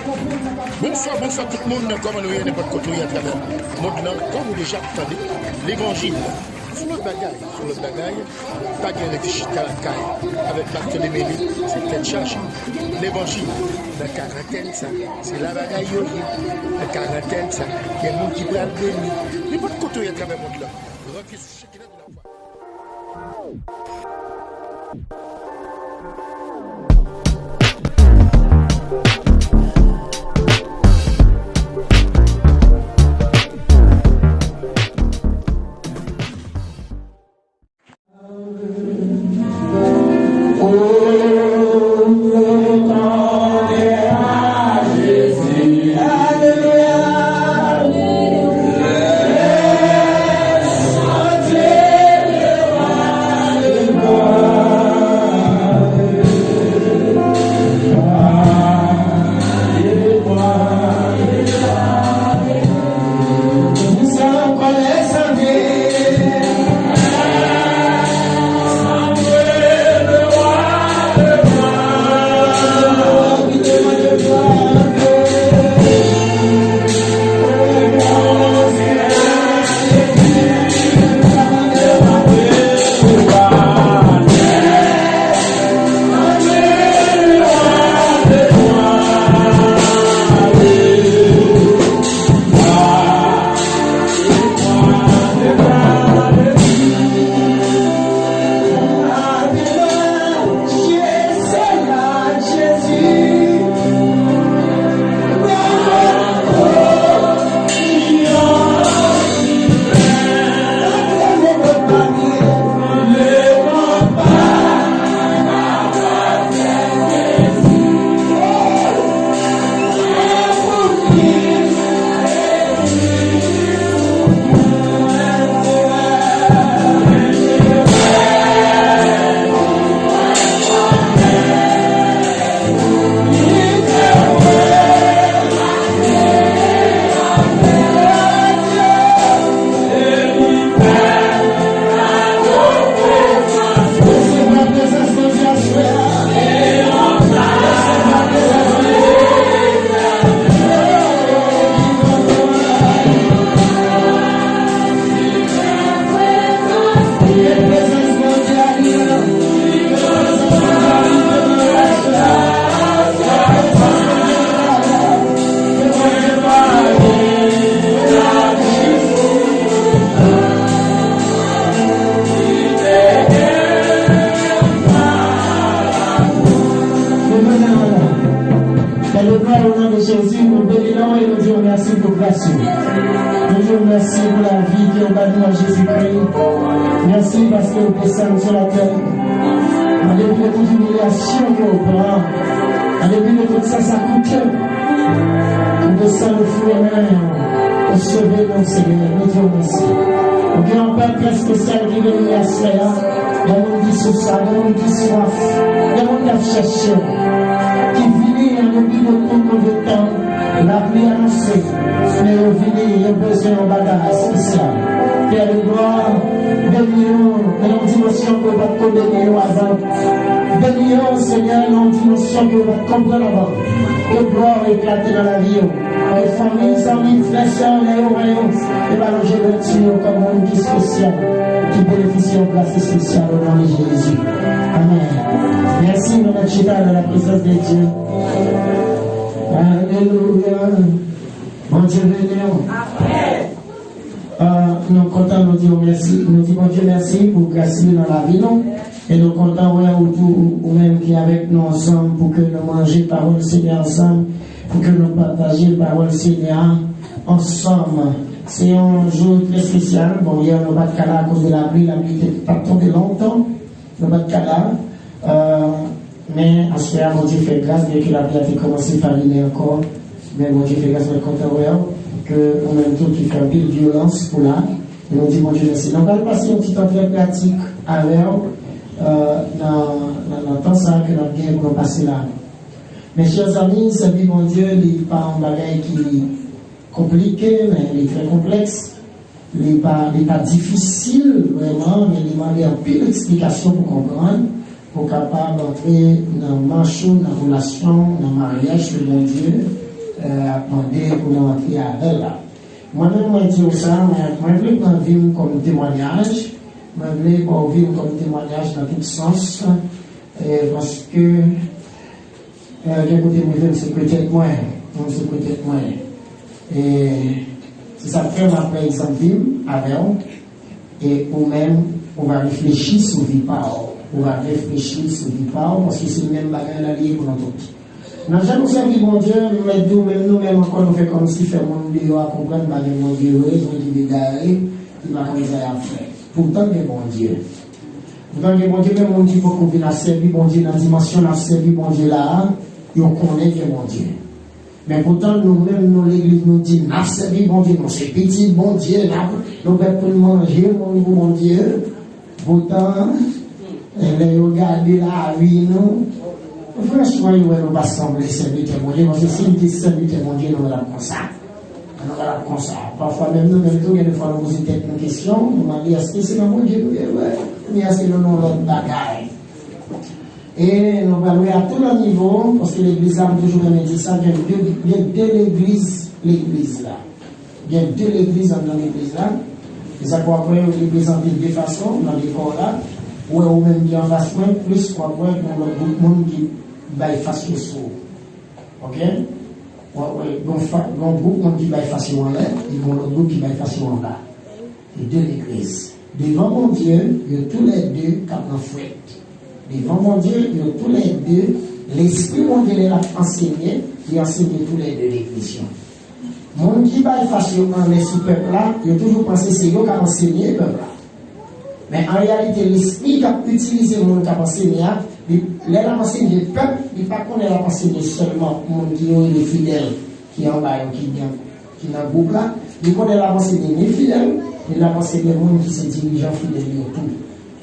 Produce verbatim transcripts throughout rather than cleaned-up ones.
Bonswa, bonswa tout moun, kòman nou ye nenpòt kote w ye atravè mond lan? Kòm ou deja tande, levanjil, se yon lòt bagay, se yon lòt bagay. Pa gen nèg ki chita lakay avèk Marc Théodomé, se tèt chaje. Levanjil, nan karantèn sa, se la bagay yo ye. Nan karantèn sa, gen moun ki pral beni. Nenpòt kote w ye atravè mond lan, rantre sou Shekinah de la Foi. Papa, o non de Jezi, nou beni non w e nou di w mèsi pou gras ou. Nou di w mèsi pou lavi ke w ba nou an Jezikri. Mèsi paske w desann sou latè. An depi de tout imilyasyon ke w pran, an depi de tout sa sa koute, ou desann ofri w men w, ou sove nou, Senyè, nou di w mèsi. Ou gen yon pèp trè espesyal ki vini aswè a. Gen moun ki souf sa, gen moun ki swaf, gen moun k ap chèche w, ki vini an depi de tout move tan, lapli anonse, men yo vini, yo bezwen yon bagay espesyal. Pè de glwa, beni yo nan yon dimansyon ke yo pa t ko beni yo avan. Beni yo, Senyè, nan yon dimansyon ke yo pa t konprann avan. Ke glwa w eklate nan lavi yo. Ke fanmi, zanmi, frè, sè, lè yo wè yo, yo ba yo jewèti yo kòm moun ki espesyal, ki benefisye yon gras espesyal o non de Jezi. Amèn. Mèsi, nou mèt chita dans la présence de Dieu. Alelouya. Bondye beni w. Amèn. Ah, nou kontan, nou di w mèsi. Nou di Bondye mèsi pou gras li nan lavi nou. E nou kontan wè w tou, ou menm ki avèk nou ansanm, pou ke nou manje pawòl Senyè ansanm, pou ke nou pataje pawòl Senyè a ansanm. Se yon jou trè espesyal. Bon, yè nou pa t ka la akoz de lapli, lapli te pa t tonbe lontan. Nou pa t ka la. Euh, men aswè a, Bondye fè gras, byenke lapli a te kòmanse farinen ankò, men Bondye fè gras, mwen kontan wè w, ke ou menm tou ki fè anpil vyolans pou la. E nou di Bondye mèsi. Nou pral pase yon ti tan trè pratik avè w, euh, nan, nan, nan tan sa a ke n ap gen pou nou pase la. Mes chers amis, sèvi Bondye, li pa yon bagay ki konplike, men li trè konplèks. Li pa, li pa difisil vrèman, men li mande anpil eksplikasyon pou konprann, pou kapab antre nan mach ou, nan relasyon, nan maryaj ke Bondye ap mande pou nou antre avè l la. Mwen menm, mwen di w sa, mwen, mwen vle pran vi m kòm temwayaj, mwen vle pran vi m kòm temwayaj nan tout sans, e, paske, e, gen kote m rive, m se petèt mwen, m se petèt mwen. E se sa k fè m ap pran egzanp vi m avè w. E ou menm, ou va reflechi sou vi pa w. Ou va reflechi sou vi pa w, paske se menm bagay la li ye pou nou tout. Nan jan nou sèvi Bondye, m mèt di w, menm nou menm ankò, nou fè kòmsi fè moun deyò a konprann pa gen Bondye vre, se yon ekip egare ki pa konn sa y ap fè. Poutan gen Bondye. Poutan gen Bondye, menm moun ki poko vin ap sèvi Bondye nan dimansyon n ap sèvi Bondye la a, yo konnen gen Bondye. Men poutan nou menm, nou legliz, nou di n ap sèvi Bondye, nou se pitit Bondye, n ap, nou prèt pou n manje moun pou Bondye. Poutan, e, lè yo gade lavi nou, franchman, yo wè nou pa sanble sèvitè Bondye, paske si n te sèvitè Bondye, nou pa t ap konsa. Nou pa t ap konsa. Pafwa menm nou menm tou, gen de fwa nou poze tèt nou kesyon, nou mande èske se nan Bondye nou ye vre, oubyen èske nou nan yon lòt bagay. E nou pral wè a tou lòt nivo, paske legliz la, m toujou renmen di sa, gen de, gen de legliz, legliz la. Gen de legliz anndan legliz la. E sa k w ap wè yo reprezante de fason nan dekò la. Ou wè ou menm ki anfas mwen, plis w ap wè gen lòt gwoup moun ki bay fas yo sou ou. Oke? W ap wè gen fa-, gen gwoup moun ki bay fas yo anlè, e gen lòt gwoup ki bay fas yo anba. E de legliz. Devan Bondye, yo toulède k ap nan fwèt. Devan Bondye, yo toulède, Lespri Bondye lè l ap ansenye, li ansenye toulède legliz yo. Moun ki bay fas yo anlè sou pèp la, yo toujou panse se yo k ap ansenye pèp la. Men an reyalite, lespri k ap itilize moun k ap ansenye a, li, lè l ap ansenye pèp, li pa konnen l ap ansenye sèlman moun ki yo rele fidèl, ki anba yo, ki gen, ki nan gwoup la, li konnen l ap ansenye ni fidèl, men l ap ansenye moun ki se dirijan fidèl yo tou.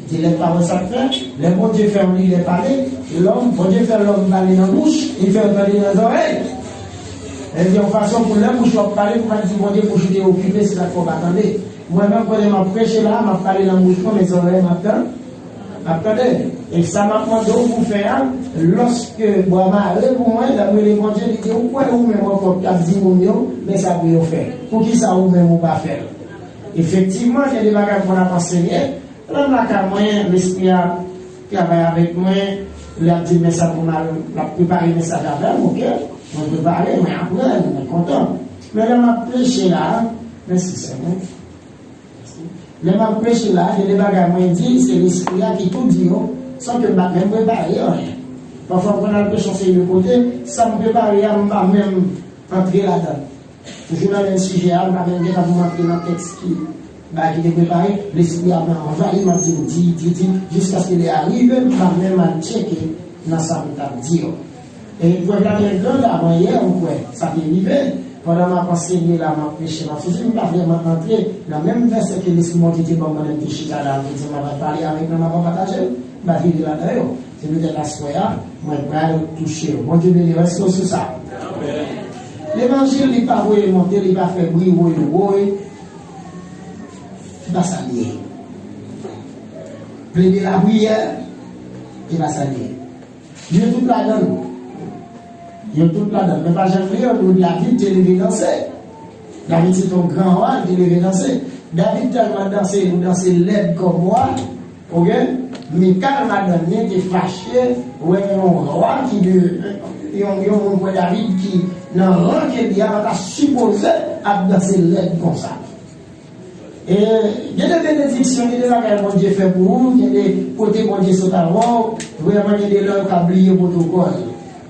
Epi lè pa wè sa k fè, lè Bondye fè yon lidè pale, lòm, Bondye fè lòm pale nan bouch, li fè yo tande nan zòrèy. Epi yon fason pou lè bouch w ap pale, pou pa di Bondye bouch ou te okipe, se sa k fè w pa tande. Mwen menm, pandan m ap preche la, m ap pale nan bouch mwen, men zòrèy m ap tan-, m ap tande. E sa m ap mande w pou fè a, lòske bwa mare pou mwen, lè m rele Bondye, li di, ou kwè ou menm ankò k ap di moun yo, men sa pou yo fè. Poukisa ou menm ou pa fè l? Efektivman, gen de bagay pou n ap ansenye. Lè m lakay mwen, Lespri a travay avèk mwen, li ap di m men sa pou m al, l ap prepare mesaj avè m, oke? Mwen prepare, mwen aprann, mwen kontan. Men lè m ap preche la, mèsi Senyè. Lè m ap preche la, gen de bagay mwen di, se Lespri a ki tou di yo, san ke m pa t menm prepare anyen. Pafwa m konn al preche yon seri de kote, sa m prepare a, m pa menm antre ladan l. Toujou nan menm sijè a, m pa menm gentan pou m antre nan tèks ki, bagay ki te prepare, Lespri a pran anvayi m, ap di m, di, di, di, jiskaske lè a rive, m pa menm al tcheke nan sa m t ap di yo. E prèv la te gran avan yè, ou kwè, sa te rive, pandan m ap ansenye la, m ap preche, m ap soti, m pa vrèman antre nan menm vèsè ke Lespri Bondye te ban m pandan m te chita la, m te di m ap pale avèk nou, m ap pataje, m pa t rive ladan yo. Se petèt aswè a, mwen pral touche yo. Bondye beni w. Èske w sou sa? Levanjil, li pa voye monte, li pa fè bri woy woy. Se pa sa l ye. Plede lapriyè, se pa sa l ye. Yo tout ladan l. Yo tout ladan l. Men pa janm bliye, nou, David te leve danse. David se te yon gran wa, li te leve danse. David tèlman danse, li danse lèd kòm wa. Oke? Mikal, madanm li, te fache, wè yon wa ki de, yon, yon moun kwè David ki nan ran ke li a, pa ta sipoze ap danse lèd konsa. E gen de benediksyon, gen de bagay Bondye fè pou ou, gen de kote Bondye sot avè w, vrèman gen de lè ou ka bliye pwotokòl.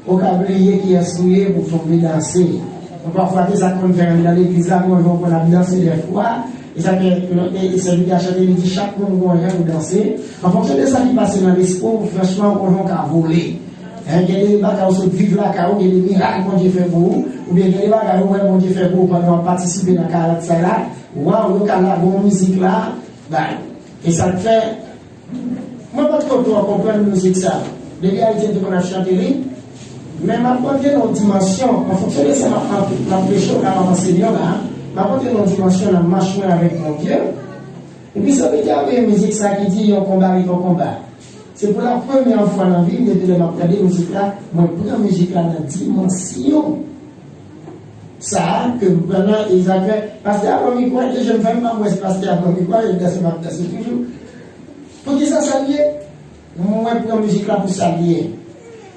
Ou ka bliye kiyès ou ye pou w tonbe danse. Bon, pafwa, se sa k konn fè anndan legliz la, gon jan w konn ap danse dèfwa. E sa fè, e, e sèvitè a chante, li di, chak moun gon jan pou danse. An fonksyon de sa ki pase nan lespri w, franchman, gon jan w ka vole. Hein, gen de bagay ou sot viv lakay ou, gen de mirak Bondye fè pou ou, oubyen gen de bagay ou wè Bondye fè pou ou pandan w ap patisipe nan karant sa la. Waw, yo ka lage yon mizik la, bay. E sa k fè, mwen pa t ko twò konprann mizik sa. Depi Ayiti, m te konn ap chante li. Men m ap antre nan yon dimansyon, an fonksyon de sa m ap, m ap, m ap preche w la, m ap ansenye w la, m ap antre nan yon dimansyon nan mach mwen avèk Bondye. Epi sa, li te ap mizik sa ki di, yon konba rete yon konba. Se pou la premyè fwa nan vi m, depi lè m ap tande mizik la, mwen pran mizik la nan dimansyon Sa a ke m pran nan, e sa k fè pastè a pran mikwo a, ke jan m fè m pa wè si pastè a pran mikwo a, e danse m ap danse toujou. Poukisa sa l ye? Mwen pran mizik la pou sa l ye.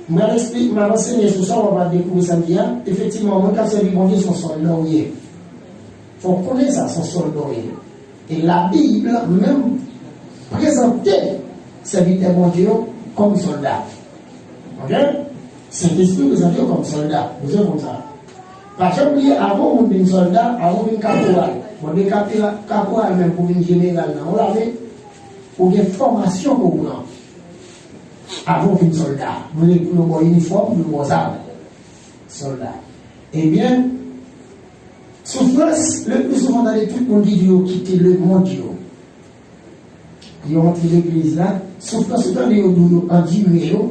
Mwen al eksplike, mwen al ansenye sou sa, w ap dekouvri sa m di a. Efektivman, moun k ap sèvi Bondye se yon sòlda w ye. Fò w konnen sa, se yon sòlda w ye. E Labib menm prezante sèvitè Bondye yo kòm sòlda. Ok? Sentespri prezante yo kòm sòlda. Bezwen konn sa. Pa janm bliye, avan w vin sòlda, avan w vin kaporal. Bon, de kaporal, kaporal menm pou vin jeneral nan yon lame, ou gen fòmasyon pou w pran. Avan w vin sòlda, pou yo ba w inifòm, pou yo ba w zam. Sòlda. Ebyen, soufrans, le pli souvan tande tout moun ki di yo kite lemond yo. Yo antre legliz la, soufrans ou tande yo di yo andire yo,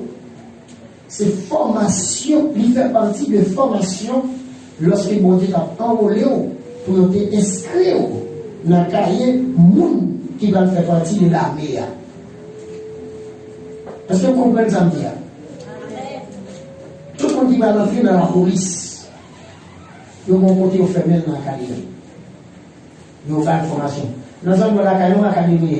se fòmasyon, li fè pati de fòmasyon lòske Bondye t ap anwole w pou yo te enskri w nan kaye moun ki pral fè pati de lame a. Èske w konprann sa m di a? Tout moun ki pral antre nan lapolis, yo gon kote yo fèmen l nan kaye. Yo ba l fòmasyon. Nan zòn bò lakay nou, akademi.